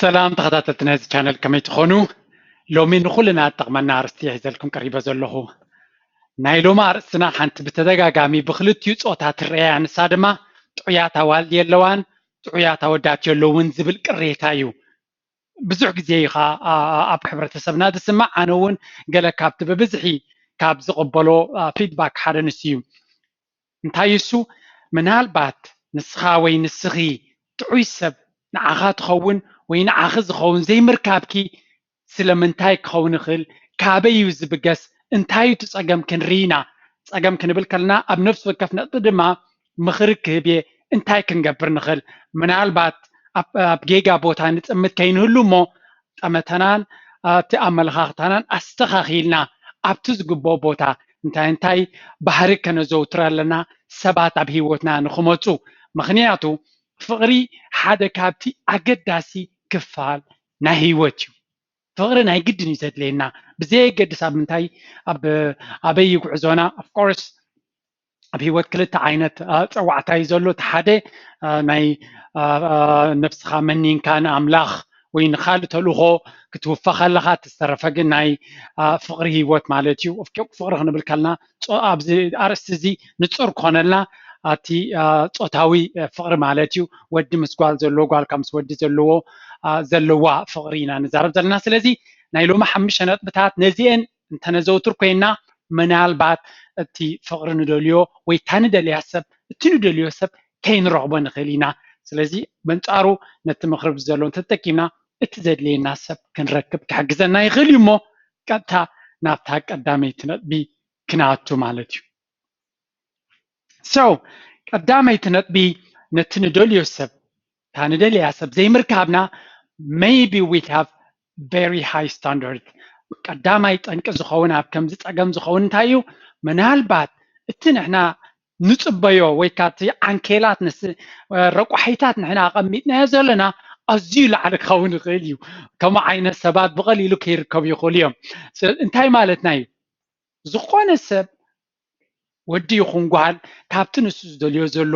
ሰላም ተኸታተልቲ ናይዚ ቻነል፣ ከመይ ትኾኑ? ሎሚ ንኹልና እትጠቕመና ኣርእስቲ ሒዘልኩም ቀሪበ ዘለኹ። ናይ ሎሚ ኣርእስትና ሓንቲ ብተደጋጋሚ ብክልቲኡ ጾታ ትረኣያ፣ ንሳ ድማ ጥዑያት ኣዋልድ የለዋን፣ ጥዑያት ኣወዳት የለውን ዝብል ቅሬታ እዩ። ብዙሕ ግዜ እዩ ኸዓ ኣብ ሕብረተሰብና ዝስማዕ። ኣነ እውን ገለ ካብቲ ብብዝሒ ካብ ዝቕበሎ ፊድባክ ሓደ ንሱ እዩ። እንታይ እሱ? ምናልባት ንስኻ ወይ ንስኺ ጥዑይ ሰብ ንዓኻ ትኸውን ወይ ንዓኺ ዝኸውን ዘይምርካብኪ ስለምንታይ ክኸውን ይኽእል? ካበይ እዩ ዝብገስ? እንታይ እዩ እቲ ጸገም? ክንርኢ ኢና። ጸገም ክንብል ከለና ኣብ ነፍሲ ወከፍ ነጥቢ ድማ ምኽሪ ክህብ እየ። እንታይ ክንገብር ንኽእል? ምናልባት ኣብ ጌጋ ቦታ ንጥምት ከይንህሉ እሞ ጠመተናን እቲ ኣመለኻኽታናን ኣስተኻኺልና ኣብቲ ዝግብኦ ቦታ እንታይ እንታይ ባህሪ ከነዘውትር ኣለና ሰባት ኣብ ህይወትና ንኽመፁ። ምኽንያቱ ፍቕሪ ሓደ ካብቲ ኣገዳሲ ክፋል ናይ ህይወት እዩ። ፍቕሪ ናይ ግድን እዩ ዘድልየና። ብዘየገድስ ኣብ ምንታይ ኣበይ ጉዕዞና። Of course ኣብ ህይወት ክልተ ዓይነት ፀዋዕታ እዩ ዘሎ። እቲ ሓደ ናይ ነብስኻ መኒንካ ንኣምላኽ ወይ ንካልእ ተልእኾ ክትውፈ ከለኻ፣ እቲ ዝተረፈ ግን ናይ ፍቕሪ ህይወት ማለት እዩ። ፍቅሪ ክንብል ከልና ኣብዚ ኣርእስቲ እዚ ንፁር ክኾነልና እቲ ፆታዊ ፍቕሪ ማለት እዩ። ወዲ ምስ ጓል ዘለዎ፣ ጓል ምስ ወዲ ዘለዎ ዘለዋ ፍቕሪ ኢና ንዛረብ ዘለና። ስለዚ ናይ ሎሚ ሓሙሽተ ነጥብታት ነዚአን እንተነዘውትር ኮይና ምናልባት እቲ ፍቕሪ ንደልዮ ወይ እታ ንደልያ ሰብ እቲ ንደልዮ ሰብ ከይንረኽቦ ንኽእል ኢና። ስለዚ በንጻሩ ነቲ ምኽሪ ብዘሎ እንተተጠቂምና እቲ ዘድልየና ሰብ ክንረክብ ክሕግዘና ይኽእል እዩ። እሞ ቀጥታ ናብታ ቀዳመይቲ ነጥቢ ክነኣቱ ማለት እዩ። So ቀዳመይቲ ነጥቢ ነቲ ንደልዮ ሰብ እታ ንደልያ ሰብ ዘይምርካብና maybe we have very high standard። ቀዳማይ ጠንቂ ዝኸውን ኣብ ከምዚ ጸገም ዝኸውን እንታይ እዩ? ምናልባት እቲ ንሕና ንጽበዮ ወይ ካብቲ ዓንኬላት ንስ ረቋሒታት ንሕና ኣቐሚጥናዮ ዘለና ኣዝዩ ላዕሊ ክኸውን ይኽእል እዩ። ከምኡ ዓይነት ሰባት ብቐሊሉ ከይርከቡ ይኽእሉ እዮም። እንታይ ማለትና እዩ? ዝኾነ ሰብ ወዲ ይኹን ጓል ካብቲ ንሱ ዝደልዮ ዘሎ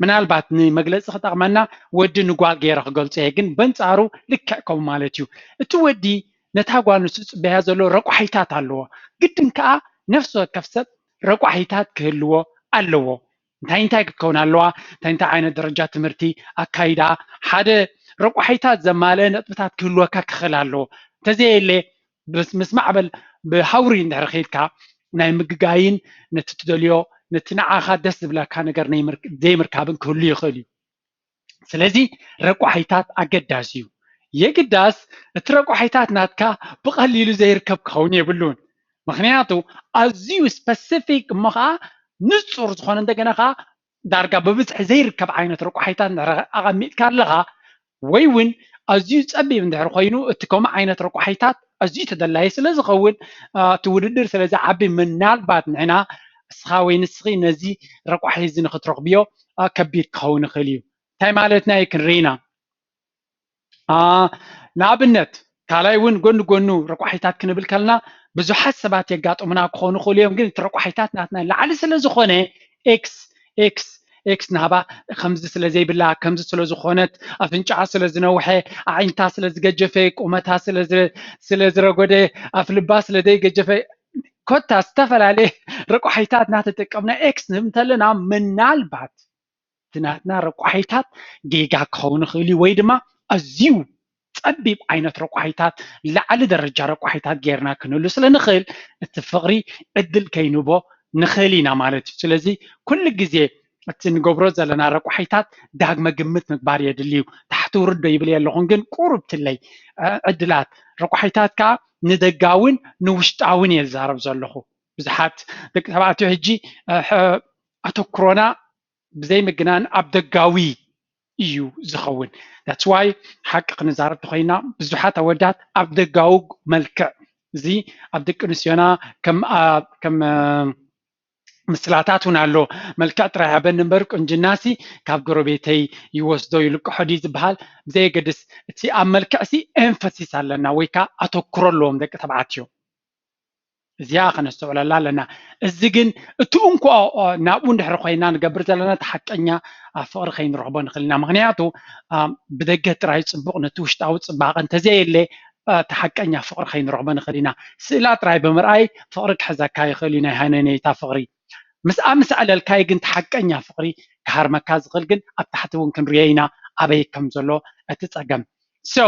ምናልባት ንመግለፂ ክጠቕመና ወዲ ንጓል ገይረ ክገልፆ እየ፣ ግን በንፃሩ ልክዕ ከምኡ ማለት እዩ። እቲ ወዲ ነታ ጓል ንሱ ዝፅበያ ዘሎ ረቋሒታት ኣለዎ። ግድን ከዓ ነፍሲ ወከፍ ሰብ ረቋሒታት ክህልዎ ኣለዎ። እንታይ እንታይ ክትከውን ኣለዋ? እንታይ እንታይ ዓይነት ደረጃ ትምህርቲ፣ ኣካይዳ፣ ሓደ ረቋሒታት ዘማልአ ነጥብታት ክህልወካ ክኽእል ኣለዎ። እንተዘየለ ምስ ማዕበል ብሃውሪ እንድሕር ከይድካ ናይ ምግጋይን ነቲ ትደልዮ ነቲ ንዓኻ ደስ ዝብለካ ነገር ዘይምርካብን ክህሉ ይኽእል እዩ። ስለዚ ረቋሒታት ኣገዳሲ እዩ። የግዳስ እቲ ረቋሒታት ናትካ ብቐሊሉ ዘይርከብ ክኸውን የብሉን። ምኽንያቱ ኣዝዩ ስፐሲፊክ እሞ ከዓ ንፁር ዝኾነ እንደገና ከዓ ዳርጋ ብብዝሒ ዘይርከብ ዓይነት ረቋሒታት እንድሕር ኣቐሚጥካ ኣለኻ ወይ እውን ኣዝዩ ፀቢብ እንድሕር ኮይኑ እቲ ከምኡ ዓይነት ረቋሒታት ኣዝዩ ተደላዪ ስለ ዝኸውን እቲ ውድድር ስለ ዝዓቢ ምናልባት ንሕና እስኻ ወይ ንስኺ ነዚ ረቋሒ እዚ ንክትረኽብዮ ከቢድ ክኸውን ይኽእል እዩ። እንታይ ማለትና እዩ ክንርኢ ኢና። ንኣብነት ካልኣይ እውን ጎኒ ጎኑ ረቋሒታት ክንብል ከልና ብዙሓት ሰባት የጋጥሙና ክኾኑ ይኽእሉ እዮም፣ ግን እቲ ረቋሒታት ናትና ላዕሊ ስለ ዝኾነ ኤክስ ኤክስ ኤክስ ናባ ከምዚ ስለ ዘይብላ ከምዚ ስለ ዝኾነት ኣፍንጫኣ ስለ ዝነውሐ ኣዒንታ ስለ ዝገጀፈ ቁመታ ስለ ዝረጎደ ኣፍልባ ስለ ዘይገጀፈ ኮታ ዝተፈላለየ ረቋሒታት እናተጠቀምና ኤክስ ንህብ እንተለና ምናልባት እቲ ናትና ረቋሒታት ጌጋ ክኸውን ይኽእል እዩ ወይ ድማ ኣዝዩ ፀቢብ ዓይነት ረቋሒታት ላዕሊ ደረጃ ረቋሒታት ጌርና ክንህሉ ስለ ንኽእል እቲ ፍቕሪ ዕድል ከይንህቦ ንኽእል ኢና ማለት እዩ። ስለዚ ኩሉ ግዜ እቲ ንገብሮ ዘለና ረቋሒታት ዳግመ ግምት ምግባር የድሊ እዩ። ታሕቲ ውርድ ዶ ይብል የለኹን ግን ቁሩብ ትለይ ዕድላት ረቋሒታት ከዓ ንደጋውን ንውሽጣውን እየ ዝዛረብ ዘለኹ። ብዙሓት ደቂ ተባዕትዮ ሕጂ ኣተኩሮና ብዘይ ምግናን ኣብ ደጋዊ እዩ ዝኸውን። That's why ሓቂ ክንዛረብ ተኮይና ብዙሓት ኣወዳት ኣብ ደጋዊ መልክዕ እዚ ኣብ ደቂ ኣንስትዮና ከም ምስላታት እውን ኣሎ። መልክዕ ጥራይ ሃበኒ እምበር ቁንጅናሲ ካብ ጎረቤተይ ይወስዶ ይልቅሖ ድዩ ዝበሃል ብዘየገድስ እቲ ኣብ መልክዕሲ ኤንፈሲስ ኣለና ወይ ከዓ ኣተኩሮ ኣለዎም ደቂ ተባዕትዮ። እዚኣ ከነስተውዕለላ ኣለና። እዚ ግን እቲ እንኮ ናብኡ እንድሕር ኮይና ንገብር ዘለና፣ እቲ ሓቀኛ ፍቕሪ ከይንረኽቦ ንኽእል ኢና። ምኽንያቱ ብደገ ጥራይ ፅቡቕ፣ ነቲ ውሽጣዊ ፅባቐ እንተዘየለ እቲ ሓቀኛ ፍቕሪ ከይንረኽቦ ንኽእል ኢና። ስእላ ጥራይ ብምርኣይ ፍቕሪ ክሕዘካ ይኽእል እዩ፣ ናይ ሃነነይታ ፍቕሪ። ምስኣ ምስ ኣዕለልካይ ግን እቲ ሓቀኛ ፍቕሪ ክሃርመካ ዝኽእል ግን ኣብ ታሕቲ እውን ክንሪኦ ኢና ኣበይ ከም ዘሎ እቲ ፀገም። So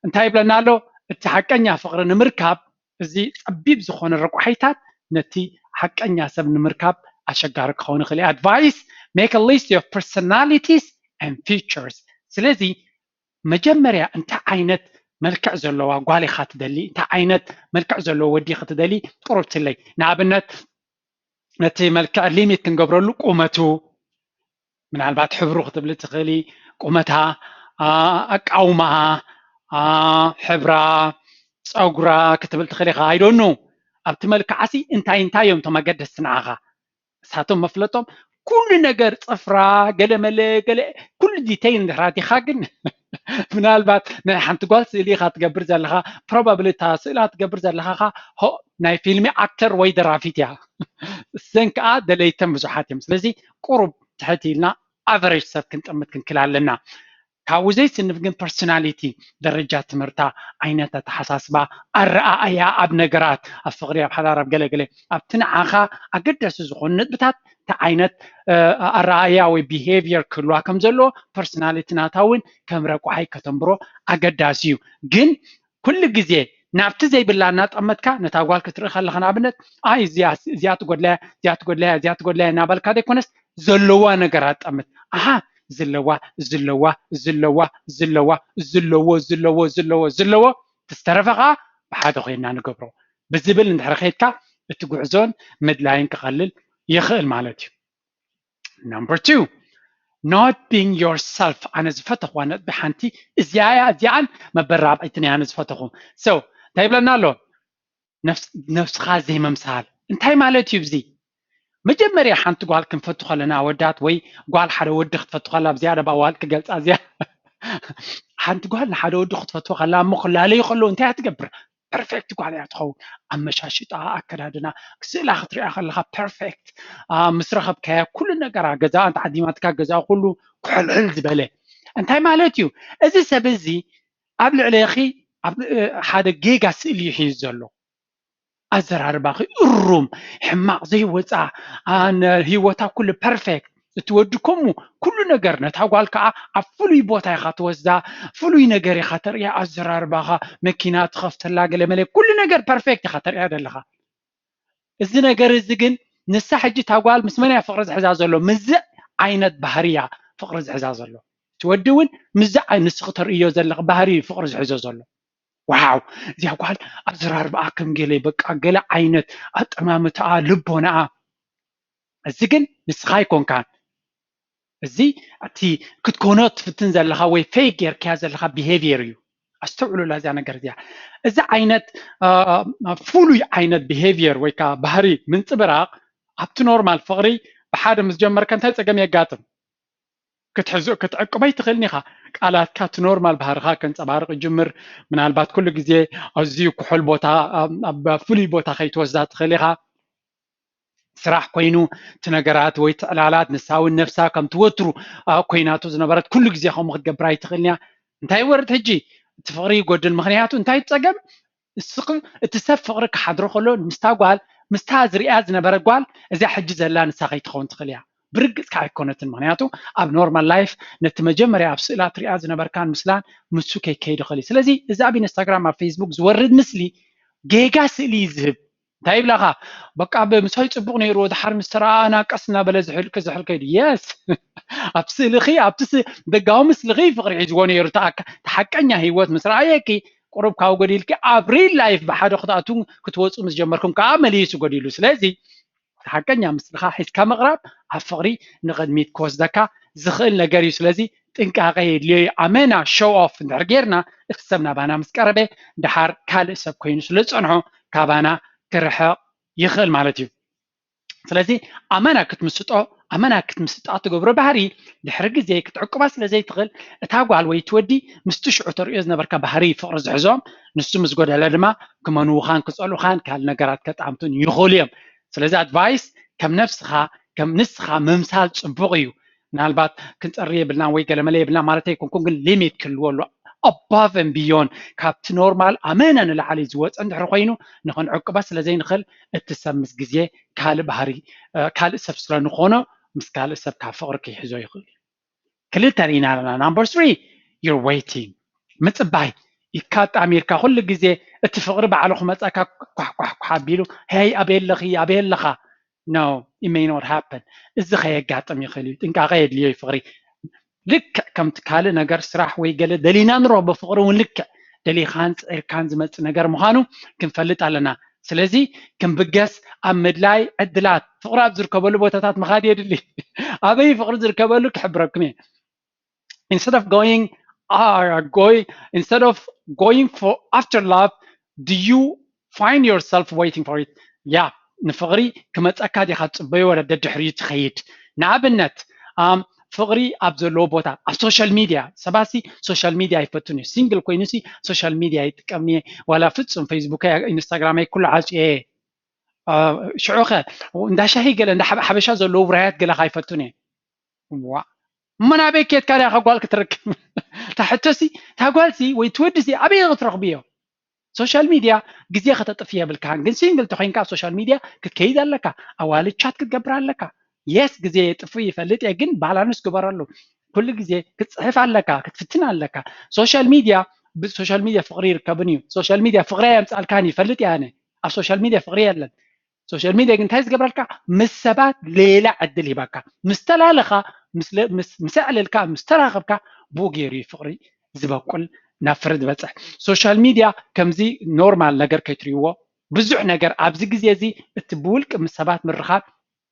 እንታይ ይብለና ኣሎ? እቲ ሓቀኛ ፍቕሪ ንምርካብ እዚ ፀቢብ ዝኾነ ረቋሒታት ነቲ ሓቀኛ ሰብ ንምርካብ ኣሸጋሪ ክኸውን ይኽእል እዩ። Advice: make a list of personalities and features። ስለዚ መጀመርያ እንታይ ዓይነት መልክዕ ዘለዋ ጓል ኢኻ ትደሊ፣ እንታይ ዓይነት መልክዕ ዘለዎ ወዲ ኢኻ ትደሊ፣ ቁሩብ ትለይ። ንኣብነት ነቲ መልክዕ ሊሚት ክንገብረሉ ቁመቱ፣ ምናልባት ሕብሩ ክትብል ትኽእሊ፣ ቁመታ፣ ኣቃውማኣ፣ ሕብራ፣ ፀጉራ ክትብል ትኽእል ኢኻ። I don't know፣ ኣብቲ መልክዓሲ እንታይ እንታይ እዮም እቶም ኣገደስቲ ንዓኻ? እሳቶም መፍለጦም ኩሉ ነገር፣ ፅፍራ፣ ገለመለ፣ ገለ ኩሉ ዲቴይል እንድሕር ኣቲኻ ግን ምናልባት ናይ ሓንቲ ጓል ስእሊ ኢኻ ትገብር ዘለኻ፣ ፕሮባብሊ እታ ስእላ ትገብር ዘለኻ ኸ ናይ ፊልሚ ኣክተር ወይ ደራፊት እያ። እዘን ከዓ ደለይተን ብዙሓት እዮም። ስለዚ ቁሩብ ትሕት ኢልና ኣቨሬጅ ሰብ ክንጥምት ክንክል ኣለና። ካብኡ ዘይስንፍ ግን ፐርሶናሊቲ፣ ደረጃ ትምህርታ፣ ዓይነት ኣተሓሳስባ፣ ኣረኣእያ ኣብ ነገራት፣ ኣብ ፍቕሪ፣ ኣብ ሓዳር፣ ኣብ ገለገለ ኣብቲ ንዓኻ ኣገዳሲ ዝኾኑ ነጥብታት እንታይ ዓይነት ኣረኣእያ ወይ ቢሄቪየር ክህልዋ ከም ዘለዎ ፐርሶናሊቲ ናታ እውን ከም ረቋሒ ከተንብሮ ኣገዳሲ እዩ። ግን ኩሉ ግዜ ናብቲ ዘይብላ እናጠመትካ ነታ ጓል ክትርኢ ከለኻ ንኣብነት ኣይ እዚኣ እዚኣ ትጎድለያ እዚኣ ትጎድለያ እዚኣ ትጎድለያ እናበልካ ዘይኮነስ ዘለዋ ነገር ኣጠምት። ኣሃ ዝለዋ ዝለዋ ዝለዋ ዝለዋ ዝለዎ ዝለዎ ዝለዎ ዝለዎ ዝተረፈ ከዓ ብሓደ ኮይና ንገብሮ ብዝብል እንድሕር ከይድካ እቲ ጉዕዞን ምድላይን ክቐልል ይኽእል ማለት እዩ። Number two, not being yourself። ኣነ ዝፈተኽዋ ነጥቢ ሓንቲ እዚኣ እያ። እዚኣን መበል ራብዐይትን እያ ኣነ ዝፈተኹ። So እንታይ ይብለና ኣሎ? ነብስኻ ዘይምምሳል እንታይ ማለት እዩ? እዚ መጀመርያ ሓንቲ ጓል ክንፈቱ ከለና ኣወዳት ወይ ጓል ሓደ ወዲ ክትፈቱ ከላ ብዝያዳ ባዋል ክገልፃ እዚኣ ሓንቲ ጓል ንሓደ ወዲ ክትፈትዎ ከላ እሞ ክላለዩ ከለዉ እንታይ እያ ትገብር? ፐርፌክት ጓል እያ ትኸውን። ኣመሻሽጣ፣ ኣከዳድና፣ ስእላ ክትሪኣ ከለኻ ፐርፌክት፣ ምስ ረኸብካያ ኩሉ ነገራ፣ ገዛ እንተዓዲማትካ ገዛ ኩሉ ኩሕልሕል ዝበለ። እንታይ ማለት እዩ? እዚ ሰብ እዚ ኣብ ልዕሌኺ ሓደ ጌጋ ስእሊ እዩ ሒዙ ዘሎ። ኣዘራርባኺ እሩም፣ ሕማቕ ዘይወፃ፣ ህይወታ ኩሉ ፐርፌክት። እቲ ወዲ ከምኡ ኩሉ ነገር ነታ ጓል ከዓ ኣብ ፍሉይ ቦታ ኢኻ ትወስዳ፣ ፍሉይ ነገር ኢኻ ተርእያ፣ ኣዘራርባኻ፣ መኪና ትኸፍተላ፣ ገለመለ ኩሉ ነገር ፐርፌክት ኢኻ ተርእያ ዘለኻ። እዚ ነገር እዚ ግን ንሳ ሕጂ እታ ጓል ምስ መን እያ ፍቕሪ ዝሕዛ ዘሎ? ምስዚ ዓይነት ባህሪ እያ ፍቕሪ ዝሕዛ ዘሎ። እቲ ወዲ እውን ምስዚ ንስኺ ተርእዮ ዘለኺ ባህሪ እዩ ፍቕሪ ዝሕዞ ዘሎ። ዋው እዚኣ ጓል ኣዘራርባኣ ከም ገለ በቃ ገለ ዓይነት ኣጠማምታኣ ልቦናኣ እዚ ግን ንስኻ ኣይኮንካን። እዚ እቲ ክትኮኖ ትፍትን ዘለኻ ወይ ፌክ ጌርካያ ዘለኻ ቢሄቪየር እዩ። ኣስተውዕሉላ እዚኣ ነገር እዚኣ። እዚ ዓይነት ፍሉይ ዓይነት ቢሄቪየር ወይ ከዓ ባህሪ ምንፅብራቕ ኣብቲ ኖርማል ፍቕሪ ብሓደ ምስ ጀመርካ እንታይ ፀገም የጋጥም? ክትዕቅቦ ኣይትኽእልን ኢኻ። ቃላትካ እቲ ኖርማል ባህርኻ ከንፀባርቕ ይጅምር። ምናልባት ኩሉ ግዜ ኣዝዩ ኩሑል ቦታ ኣብ ፍሉይ ቦታ ከይትወስዳ ትኽእል ኢኻ። ስራሕ ኮይኑ እቲ ነገራት ወይ እቲ ዕላላት ንሳ እውን ነብሳ ከምቲ ወትሩ ኮይናቶ ዝነበረት ኩሉ ግዜ ከምኡ ክትገብር ኣይትኽእልን እያ። እንታይ ይወርድ ሕጂ? እቲ ፍቕሪ ይጎድል። ምኽንያቱ እንታይ ጸገም? እቲ ሰብ ፍቕሪ ክሓድሮ ከሎ ምስታ ጓል ምስታ ዝሪኣ ዝነበረ ጓል እዚኣ ሕጂ ዘላ ንሳ ከይትኸውን ትኽእል እያ። ብርግጽካ ኣይኮነትን። ምኽንያቱ ኣብ ኖርማል ላይፍ ነቲ መጀመርያ ኣብ ስእላ ትሪኣ ዝነበርካን ምስላን ምሱ ከይከይድ ይኽእል እዩ። ስለዚ እዚ ኣብ ኢንስታግራም ኣብ ፌስቡክ ዝወርድ ምስሊ ጌጋ ስእሊ እዩ ዝህብ። እንታይ ይብላኻ? በቃ ብምሳይ ጽቡቕ ነይሩ፣ ድሓር ምስ ተረኣኣና ቀስ እናበለ ዝሕል ክዝሕል ከይዱ። የስ ኣብ ስእልኺ ኣብቲ ደጋዊ ምስልኺ ፍቕሪ ሒዝዎ ነይሩ። እቲ ሓቀኛ ህይወት ምስ ረኣየኪ ቁሩብ ካብኡ ጎዲልኪ ኣብ ሪል ላይፍ ብሓደ ክትኣትዉ ክትወፁ ምስ ጀመርኩም ከዓ መሊሱ ጎዲሉ። ስለዚ እቲ ሓቀኛ ምስልኻ ሒዝካ ምቕራብ ኣብ ፍቕሪ ንቕድሚት ክወስደካ ዝኽእል ነገር እዩ። ስለዚ ጥንቃቐ የድልዮ እዩ። ኣመና ሾው ኦፍ እንድሕር ጌርና እቲ ሰብ ናባና ምስ ቀረበ ድሓር ካልእ ሰብ ኮይኑ ስለ ዝፀንሖ ካባና ክርሕቕ ይኽእል ማለት እዩ። ስለዚ ኣመና ክትምስጦ ኣመና ክትምስጣ ትገብሮ ባህሪ ድሕሪ ግዜ ክትዕቅባ ስለ ዘይትኽእል፣ እታ ጓል ወይ እቲ ወዲ ምስቲ ሽዑ ተርእዮ ዝነበርካ ባህሪ ፍቕሪ ዝሕዞም፣ ንሱ ምስ ጎደለ ድማ ክመንውኻን ክጸልኡኻን ካልእ ነገራት ከጣምቱን ይኽእሉ እዮም። ስለዚ ኣድቫይስ ከም ነብስኻ ከም ንስኻ ምምሳል ጽቡቕ እዩ። ምናልባት ክንጸሪ የብልና ወይ ገለመለ የብልና ማለት ኣይኮንኩን፣ ግን ሊሚት ክህልዎ ኣሎ። ኣባቭ ን ብዮን ካብቲ ኖርማል ኣመና ንላዕሊ ዝወፀ እንድሕር ኮይኑ ንክንዕቅባ ስለ ዘይንኽእል እቲ ሰብ ምስ ግዜ ካልእ ባህሪ ካልእ ሰብ ስለ ንኾኖ ምስ ካልእ ሰብ ካብ ፍቕሪ ክይሕዞ ይኽእል እዩ። ክልተ ርኢና ኣለና። ናምበር ስሪ you're waiting ምፅባይ ኢካ ጣሚርካ ኩሉ ግዜ እቲ ፍቕሪ ባዕሉ ክመፀካ ኳሕኳሕኳሕ ኣቢሉ ሄይ ኣበይ ኣለኺ ኣበይ ኣለኻ no it may not happen እዚ ከየጋጥም ይኽእል እዩ። ጥንቃቐ የድልዮ እዩ ፍቕሪ። ልክዕ ከምቲ ካልእ ነገር ስራሕ ወይ ገለ ደሊና ንረኽቦ ፍቕሪ እውን ልክዕ ደሊኻን ፅዒርካን ዝመፅእ ነገር ምዃኑ ክንፈልጥ ኣለና። ስለዚ ክንብገስ ኣብ ምድላይ ዕድላት ፍቕሪ ኣብ ዝርከበሉ ቦታታት ምኻድ የድሊ። ኣበይ ፍቕሪ ዝርከበሉ ክሕብረኩም እየ። Instead of going are going instead of going for after love do you find yourself waiting for it? ያ ንፍቕሪ ክመፀካ ዲኻ ትፅበዮ ወላ ደድሕሪኡ ትኸይድ? ንኣብነት ፍቕሪ ኣብ ዘለዎ ቦታ ኣብ ሶሻል ሚድያ ሰባሲ ሶሻል ሚድያ ኣይፈቱን እዩ። ሲንግል ኮይኑ ሲ ሶሻል ሚድያ ይጥቀምኒ ዋላ ፍፁም ፌስቡክ ኢንስታግራም ኩሉ ዓፅየ ሽዑኸ እንዳ ሻሂ ገለ እንዳ ሓበሻ ዘለዎ ውራያት ገለ ካይፈቱን እየ። ዋ እሞ ናበይ ኬድካ ዲኻ ጓል ክትረክብ? ታሕቶሲ ታጓልሲ ወይ ትወድሲ ኣበይ ክትረኽብዮ? ሶሻል ሚድያ ግዜ ከተጥፍ የብልካን ግን ሲንግል ተኮይንካ ኣብ ሶሻል ሚድያ ክትከይድ ኣለካ። ኣዋልድ ቻት ክትገብር ኣለካ። የስ ግዜ የጥፍ ይፈልጥ እየ ግን ባላንስ ግበረሉ። ኩሉ ግዜ ክትፅሕፍ ኣለካ ክትፍትን ኣለካ። ሶሻል ሚድያ ብሶሻል ሚድያ ፍቅሪ ይርከብን እዩ። ሶሻል ሚድያ ፍቅሪ ኣየምፃልካን ይፈልጥ እየ ኣነ። ኣብ ሶሻል ሚድያ ፍቅሪ የለን። ሶሻል ሚድያ ግን እንታይ ዝገብረልካ ምስ ሰባት ሌላ ዕድል ሂባካ ምስ ተላለኻ ምስ ኣዕለልካ ምስ ተራኸብካ ብኡ ገይሩ እዩ ፍቅሪ ዝበቁል ናብ ፍረ ዝበፅሕ። ሶሻል ሚድያ ከምዚ ኖርማል ነገር ከይትሪእዎ ብዙሕ ነገር ኣብዚ ግዜ እዚ እቲ ብውልቂ ምስ ሰባት ምርኻብ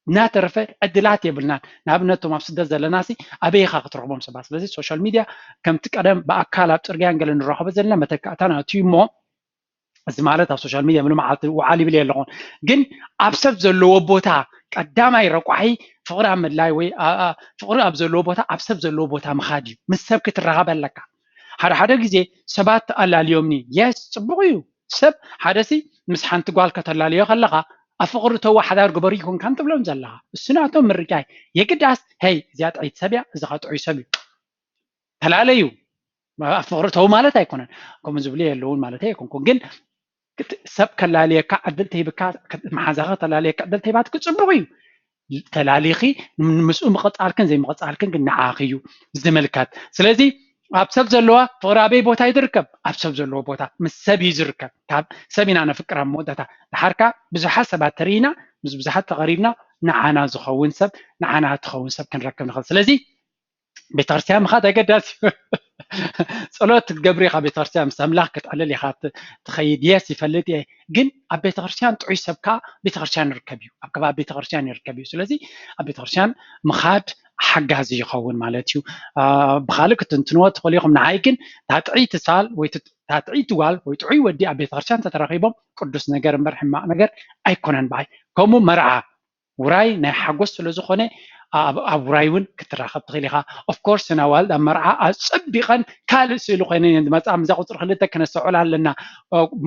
እናተረፈ ዕድላት የብልናን። ንኣብነት ቶም ኣብ ስደት ዘለና ሲ ኣበይ ኢኻ ክትረኽቦም ሰባት? ስለዚ ሶሻል ሚድያ ከምቲ ቀደም ብኣካል ኣብ ፅርግያን ገለ ንራኸቦ ዘለና መተካእታ ናቱ እዩ እሞ እዚ ማለት ኣብ ሶሻል ሚድያ ምሉ መዓልቲ ውዓል ይብል ኣለኹን ግን ኣብ ሰብ ዘለዎ ቦታ ቀዳማይ ረቋሒ ፍቕሪ ኣብ ምድላይ ወይ ፍቕሪ ኣብ ዘለዎ ቦታ ኣብ ሰብ ዘለዎ ቦታ ምኻድ እዩ። ምስ ሰብ ክትራኸብ ኣለካ። ሓደ ሓደ ግዜ ሰባት ኣላልዮምኒ የስ ፅቡቕ እዩ። ሰብ ሓደ ሲ ምስ ሓንቲ ጓል ከተላልዮ ከለኻ ኣብ ፍቕሪ ተዋ ሓዳር ግበሩ ይኮንካን ትብሎም ዘለኻ እሱ ናቶም ምርጫይ የግዳስ ሄይ እዚኣ ጥዕይቲ ሰብ እያ እዚ ኸጥዑይ ሰብ እዩ ተላለዩ ኣብ ፍቕሪ ተው ማለት ኣይኮነን። ከምኡ ዝብሉ የለውን ማለት ኣይኮንኩን ግን ሰብ ከላልየካ ዕድል ተሂብካ መሓዛኻ ተላልየካ ዕድል ተሂባትክ ፅቡቕ እዩ። ተላሊኺ ምስኡ ምቕፃልክን ዘይምቕፃልክን ግን ንዓኺ እዩ ዝምልከት። ስለዚ ኣብ ሰብ ዘለዋ ፍቕሪ ኣበይ ቦታ እዩ ዝርከብ? ኣብ ሰብ ዘለዎ ቦታ ምስ ሰብ እዩ ዝርከብ። ካብ ሰብ ኢና ነፍቅር ኣብ መወዳእታ። ድሓርካ ብዙሓት ሰባት ተርኢና ምስ ብዙሓት ተቐሪብና ንዓና ዝኸውን ሰብ ንዓና ትኸውን ሰብ ክንረክብ ንኽእል። ስለዚ ቤተክርስትያን ምኻድ ኣገዳሲ እዩ። ጸሎት ክትገብር ኢኻ ቤተክርስትያን ምስ ኣምላኽ ክትዕልል ኢኻ ትኸይድ የስ ይፈልጥ እየ ግን ኣብ ቤተክርስትያን ጥዑይ ሰብ ከዓ ቤተክርስትያን ይርከብ እዩ ኣብ ከባቢ ቤተክርስትያን ይርከብ እዩ ስለዚ ኣብ ቤተክርስትያን ምኻድ ሓጋዚ ይኸውን ማለት እዩ። ብካልእ ክትንትንዎ ትኽእሉ ኢኹም ንዓይ ግን ታጥዒ ትሳል ወይ ታጥዒ ትጓል ወይ ጥዑይ ወዲ ኣብ ቤተክርስትያን ተተራኺቦም ቅዱስ ነገር እምበር ሕማቕ ነገር ኣይኮነን በይ ከምኡ መርዓ ውራይ ናይ ሓጎስ ስለ ዝኾነ ኣብ ውራይ እውን ክትራኸብ ትኽእል ኢኻ። ኦፍኮርስ ናዋልድ ኣብ መርዓ ኣፀቢቐን ካልእ ስእሊ ኮይነን እየን ዝመፅኣ ምዛ ቁፅሪ ክልተ ክነስተውዕል ኣለና።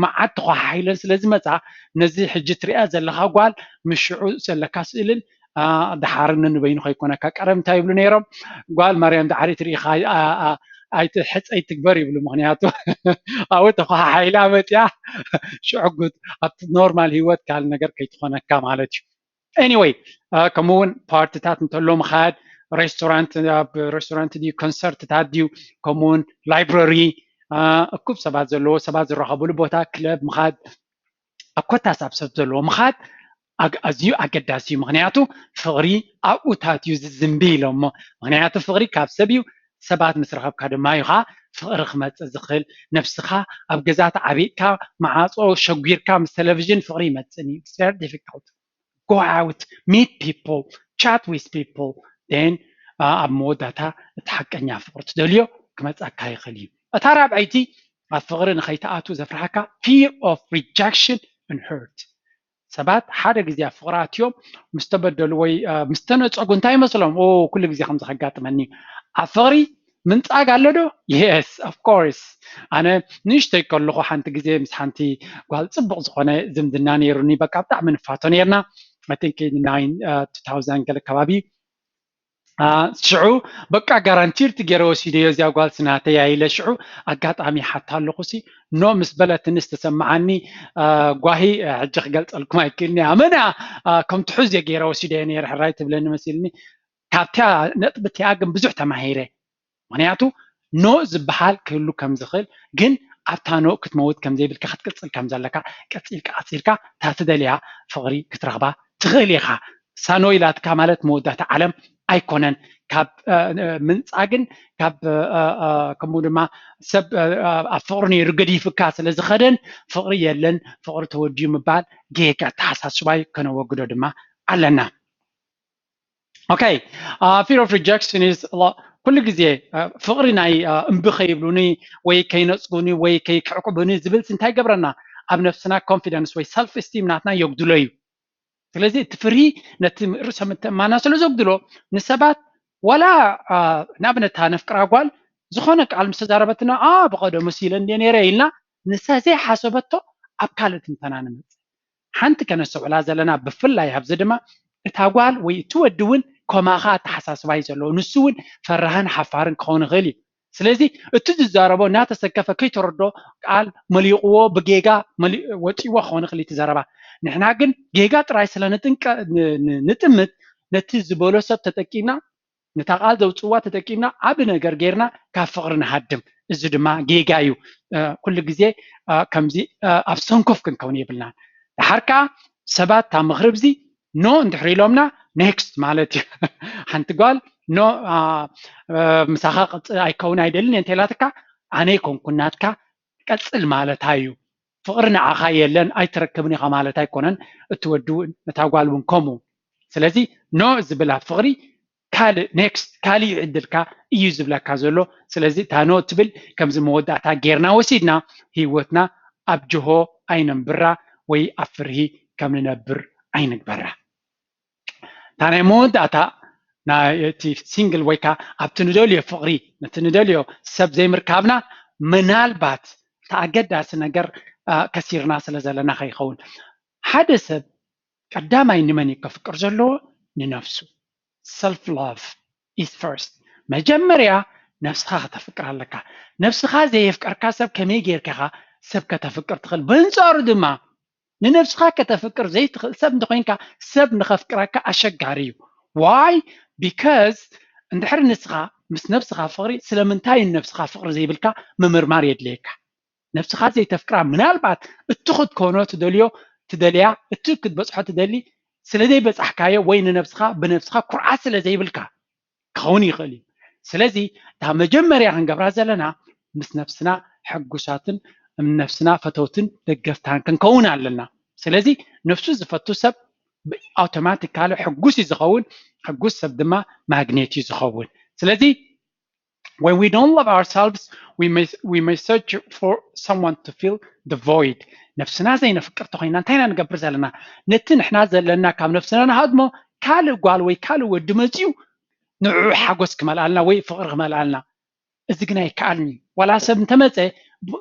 መዓት ተኳሓሒለን ስለ ዝመፅኣ ነዚ ሕጂ ትሪኣ ዘለኻ ጓል ምስ ሽዑ ዘለካ ስእልን ድሓርኒ ንበይኑ ከይኮነካ ቀደም እንታይ ይብሉ ነይሮም ጓል ማርያም ዳዕሪ ትርኢኻ ኣይትሕፀይ ትግበር ይብሉ ምክንያቱ ኣብኡ ተኳሓሒላ መፅያ ሽዕጉት ኣብቲ ኖርማል ህይወት ካልእ ነገር ከይትኾነካ ማለት እዩ። Anyway ከምኡ እውን ፓርትታት እንተሎ ምኻድ ሬስቶራንት ኣብ ሬስቶራንት ድዩ ኮንሰርትታት ድዩ ከምኡ እውን ላይብረሪ እኩብ ሰባት ዘለዎ ሰባት ዝራኸብሉ ቦታ ክለብ ምኻድ ኣብ ኮታስ ኣብ ሰብ ዘለዎ ምኻድ ኣዝዩ ኣገዳሲ እዩ ምክንያቱ ፍቕሪ ኣብኡታት እዩ ዝዝንቢ ኢሎሞ ምክንያቱ ፍቕሪ ካብ ሰብ እዩ ሰባት ምስ ረኸብካ ድማ እዩ ከዓ ፍቕሪ ክመፅእ ዝኽእል ነብስኻ ኣብ ገዛ ተዓቢጥካ መዓፆ ሸጒርካ ምስ ቴሌቪዥን ፍቕሪ ይመፅእን እዩ very difficult go out meet people chat with people then ኣብ መወዳእታ እቲ ሓቀኛ ፍቕሪ ትደልዮ ክመፀካ ይኽእል እዩ እታ ራብዐይቲ ኣብ ፍቕሪ ንኸይትኣቱ ዘፍርሃካ fear of rejection and hurt ሰባት ሓደ ግዜ ኣብ ፍቕሪ ኣትዮም ምስ ተበደሉ ወይ ምስ ተነፀጉ እንታይ ይመስሎም? ኦ፣ ኩሉ ግዜ ከምዚ ከጋጥመኒ። ኣብ ፍቕሪ ምንጻግ ኣሎ ዶ? Yes, of course። ኣነ ንእሽተይ ከለኹ ሓንቲ ግዜ ምስ ሓንቲ ጓል ጽቡቕ ዝኾነ ዝምድና ነይሩኒ። በቃ ብጣዕሚ ንፋቶ ነይርና። I think in nine two thousand ገለ ከባቢ ሽዑ በቃ ጋራንቲርት ገይረ ወሲደዮ እዚኣ ጓል ስናተይ ኢለ ሽዑ ኣጋጣሚ ሓታ ኣለኹ ሲ ኖ ምስ በለትኒ ዝተሰማዓኒ ጓሂ ሕጂ ክገልፀልኩም ኣይክእልኒ። ኣመና ከም ትሑዝ እየ ገይረ ወሲደዮ ነይረ ሕራይ ትብለኒ መሲልኒ። ካብቲያ ነጥቢ እቲኣ ግን ብዙሕ ተማሂረ። ምክንያቱ ኖ ዝበሃል ክህሉ ከም ዝኽእል ግን ኣብታ ኖ ክትመውት ከም ዘይብልካ ክትቅፅል ከም ዘለካ ቀፂልካ ቀፂልካ እታ ትደልያ ፍቕሪ ክትረኽባ ትኽእል ኢኻ። ሳኖ ኢላትካ ማለት መወዳእታ ዓለም ኣይኮነን። ካብ ምንፃግን ካብ ከምኡ ድማ ሰብ ኣብ ፍቕሪ ነይሩ ገዲፍካ ስለ ዝኸደን ፍቕሪ የለን ፍቕሪ ተወዲዩ ምባል ጌጋ ኣተሓሳስባይ ከነወግዶ ድማ ኣለና። Okay, uh, fear of rejection is ኩሉ ግዜ ፍቕሪ ናይ እምቢ ከይብሉኒ ወይ ከይነፅጉኒ ወይ ከይክዕቁቡኒ ዝብል እንታይ ገብረና ኣብ ነፍስና ኮንፊደንስ ወይ ሰልፍ ስቲም ናትና የጉድሎ እዩ። ስለዚ እቲ ፍርሂ ነቲ ርእሰ ምትእማና ስለ ዘጉድሎ ንሰባት ዋላ ንኣብነት ነፍቅራ ጓል ዝኾነ ቃል ምስ ተዛረበትና ብቐደሙ ሲለ እንደ ነይረ ኢልና ንሳ ዘይሓሰበቶ ኣብ ካልእ ትንተና ንምፅ ሓንቲ ከነስተውዕላ ዘለና ብፍላይ ኣብዚ ድማ እታ ጓል ወይ እቲ ወዲ እውን ከማኻ ኣተሓሳስባ እዩ ዘለዎ። ንሱ እውን ፈራህን ሓፋርን ክኸውን ይኽእል እዩ። ስለዚ እቲ ዝዛረቦ እናተሰከፈ ከይተረዶ ቃል መሊቕዎ ብጌጋ ወፂዎ ክኸውን ይኽእል እቲ ዘረባ። ንሕና ግን ጌጋ ጥራይ ስለ ንጥምት ነቲ ዝበሎ ሰብ ተጠቂምና ነታ ቃል ዘውፅዋ ተጠቂምና ዓብ ነገር ጌርና ካብ ፍቕሪ ንሃድም። እዚ ድማ ጌጋ እዩ። ኩሉ ግዜ ከምዚ ኣብ ሰንኮፍ ክንከውን የብልናን። ድሓር ከዓ ሰባት እታ ምኽሪ ብዚ ኖ እንድሕር ኢሎምና ኔክስት ማለት እዩ። ሓንቲ ጓል ኖ ምሳኻ ኣይከውን ኣይደልን እየ እንተኢላትካ ኣነ ይኮንኩን ናትካ ቀፅል ማለታ እዩ። ፍቕሪ ንዓኻ የለን ኣይትረክብን ኢኻ ማለት ኣይኮነን። እቲ ወዲ እውን ነታ ጓል እውን ከምኡ። ስለዚ ኖ ዝብል ኣብ ፍቕሪ ካልእ ኔክስት ካልእ ይዕድልካ እዩ ዝብለካ ዘሎ። ስለዚ እታ ኖ ትብል ከምዚ መወዳእታ ጌርና ወሲድና ህይወትና ኣብ ጅሆ ኣይነንብራ ወይ ኣብ ፍርሂ ከም ንነብር ኣይንግበራ። እታ ናይ መወዳእታ ናይቲ ሲንግል ወይ ከዓ ኣብቲ ንደልዮ ፍቕሪ ነቲ ንደልዮ ሰብ ዘይምርካብና ምናልባት እቲ ኣገዳሲ ነገር ከሲርና ስለ ዘለና ከይኸውን ሓደ ሰብ ቀዳማይ ንመን እዩ ከፍቅር ዘለዎ? ንነፍሱ። Self love is first። መጀመርያ ነብስኻ ከተፍቅር ኣለካ። ነብስኻ ዘየፍቀርካ ሰብ ከመይ ጌርካ ኢኻ ሰብ ከተፍቅር ትኽእል? በንጻሩ ድማ ንነብስኻ ከተፍቅር ዘይትኽእል ሰብ እንተኾይንካ ሰብ ንኸፍቅረካ ኣሸጋሪ እዩ። Why? Because እንድሕር ንስኻ ምስ ነብስኻ ፍቕሪ ስለምንታይ ንነብስኻ ፍቕሪ ዘይብልካ ምምርማር የድልየካ። ነብስኻ ዘይተፍቅራ ምናልባት እቲ ክትኮኖ ትደልዮ ትደልያ እቲ ክትበፅሖ ትደሊ ስለ ዘይበፃሕካዮ ወይ ንነብስኻ ብነብስኻ ኩርዓት ስለ ዘይብልካ ክኸውን ይኽእል እዩ። ስለዚ እታ መጀመርያ ክንገብራ ዘለና ምስ ነብስና ሕጉሳትን ነብስና ፈተውትን ደገፍታን ክንከውን ኣለና። ስለዚ ነብሱ ዝፈቱ ሰብ ኣውቶማቲካሊ ሕጉስ እዩ ዝኸውን። ሕጉስ ሰብ ድማ ማግኔት እዩ ዝኸውን። ስለዚ when we don't love ourselves, we may, we may search for someone to fill the void. ነብስና ዘይነፍቅር ተኮይና እንታይ ኢና ንገብር ዘለና? ነቲ ንሕና ዘለና ካብ ነብስና ንሃድሞ ካልእ ጓል ወይ ካልእ ወዲ መፅዩ ንዕኡ ሓጎስ ክመልኣልና ወይ ፍቅሪ ክመልኣልና። እዚ ግን ኣይከኣልን እዩ። ዋላ ሰብ እንተመፀ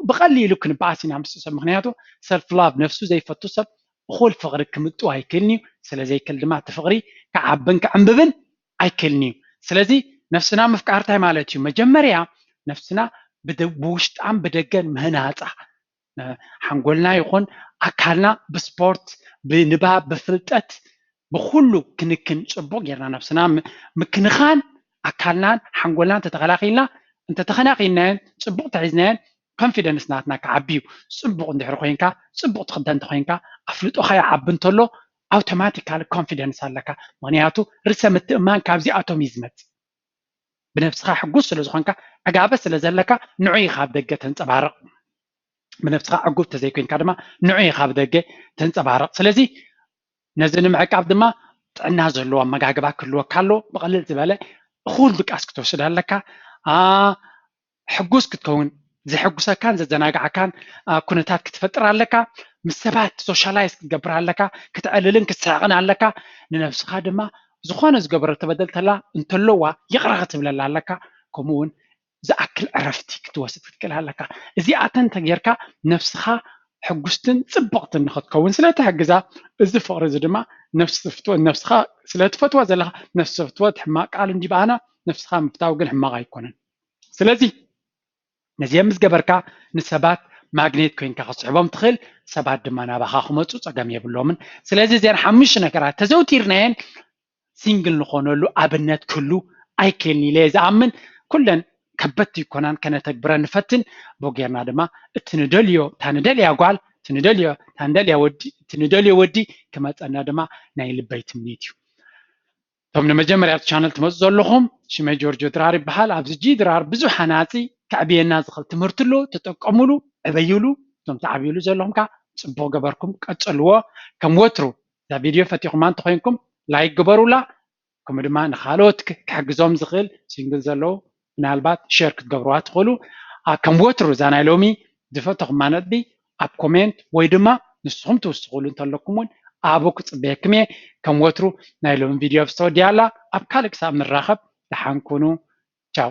ብቀሊሉ ክንበኣስ ኢና ምስ ሰብ። ምክንያቱ ሰልፍ ላቭ ነብሱ ዘይፈቱ ሰብ እኹል ፍቅሪ ክምጥው ኣይክእልን እዩ። ስለዘይክእል ድማ እቲ ፍቅሪ ክዓብን ክዕንብብን ኣይክእልን እዩ። ስለዚ ነፍስና ምፍቃር እንታይ ማለት እዩ? መጀመርያ ነፍስና ብውሽጣን ብደገን ምህናፃ ሓንጎልና ይኹን ኣካልና ብስፖርት ብንባብ ብፍልጠት ብኩሉ ክንክን ፅቡቅ ጌርና ነብስና ምክንኻን ኣካልናን ሓንጎልናን ተተኸላኺልና እንተተኸናኺናየን ፅቡቅ ተሒዝናየን ኮንፊደንስ ናትና ክዓቢ እዩ። ፅቡቅ እንድሕር ኮይንካ ፅቡቅ ትክደን እንተኮይንካ ኣፍልጦካ ይዓቢ እንተሎ ኣውቶማቲካሊ ኮንፊደንስ ኣለካ። ምክንያቱ ርእሰ ምትእማን ካብዚኣቶም እዩ ዝመፅእ። ብነብስኻ ሕጉስ ስለ ዝኾንካ ዕጋበት ስለ ዘለካ ንዑ ኢኻ ኣብ ደገ ተንፀባርቕ። ብነብስኻ ዕጉብ ተዘይኮይንካ ድማ ንዑ ኢኻ ኣብ ደገ ተንፀባርቕ። ስለዚ ነዚ ንምዕቃብ ድማ ጥዕና ዘለዎ ኣመጋግባ ክህልወካ ኣለዎ። ብቕልል ዝበለ እኹል ድቃስ ክትወስድ ኣለካ። ሕጉስ ክትከውን ዘሐጉሰካን ዘዘናግዓካን ኩነታት ክትፈጥር ኣለካ። ምስ ሰባት ሶሻላይዝ ክትገብር ኣለካ፣ ክትዕልልን ክትስሕቕን ኣለካ። ንነብስኻ ድማ ዝኾነ ዝገበረቶ በደል ተላ እንተለዋ ይቕረ ክትብለላ ኣለካ። ከምኡ እውን ዝኣክል ዕረፍቲ ክትወስድ ክትክእል ኣለካ። እዚኣተን እንተጌርካ ነብስኻ ሕጉስትን ጽብቕትን ንኽትከውን ስለ ትሕግዛ፣ እዚ ፍቕሪ እዚ ድማ ነብሲ ትፍትወ-፣ ነብስኻ ስለ ትፈትዋ ዘለኻ፣ ነብሲ ትፈትወ ሕማቕ ቃል እንዲበኣና፣ ነብስኻ ምፍታው ግን ሕማቕ ኣይኮነን። ስለዚ ነዚኦም ምስ ገበርካ ንሰባት ማግኔት ኮይንካ ክትስሕቦም ትኽእል፣ ሰባት ድማ ናባኻ ክመፁ ፀገም የብሎምን። ስለዚ እዚአን ሓሙሽተ ነገራት ተዘውቲርናየን ሲንግል ንኾነሉ ኣብነት ክህሉ ኣይክእልን ኢለ እየ ዝኣምን። ኩለን ከበድቲ ይኮናን ከነተግብረን ንፈትን። ብኡ ጌርና ድማ እቲ ንደልዮ፣ እታ ንደልያ ጓል፣ እቲ ንደልዮ፣ እታ ንደልያ ወዲ፣ እቲ ንደልዮ ወዲ ክመፀና ድማ ናይ ልበይ ትምኒት እዩ። እቶም ንመጀመርያ ኣብቲ ቻነል ትመፁ ዘለኹም፣ ሽመይ ጆርጆ ድራር ይበሃል። ኣብዚ ጂ ድራር ብዙሕ ሃናፂ ከዕብየና ዝኽእል ትምህርቲ ኣሎ፣ ተጠቀሙሉ፣ ዕበዩሉ። እቶም ትዓብዩሉ ዘለኹም ከኣ ፅቡቕ ገበርኩም ቀፅልዎ። ከም ወትሩ እዛ ቪድዮ ፈቲኹማ እንተኾይንኩም ላይክ ግበሩላ፣ ከምኡ ድማ ንኻልኦት ክ-፣ ክሕግዞም ዝኽእል ሲንግል ዘለዉ ምናልባት ሼር ክትገብርዋ ትኽእሉ። ኣ፣ ከም ወትሩ እዛ ናይ ሎሚ ዝፈተኹማ ነጥቢ ኣብ ኮሜንት ወይ ድማ ንስኹም ትውስኹሉ እንተለኩም እውን ኣብኡ ክፅበየኩም እየ። ከም ወትሩ ናይ ሎሚ ቪድዮ ኣብ ዝተወዲኣ ኣላ። ኣብ ካልእ ክሳብ ንራኸብ ደሓን ኩኑ። ቻው።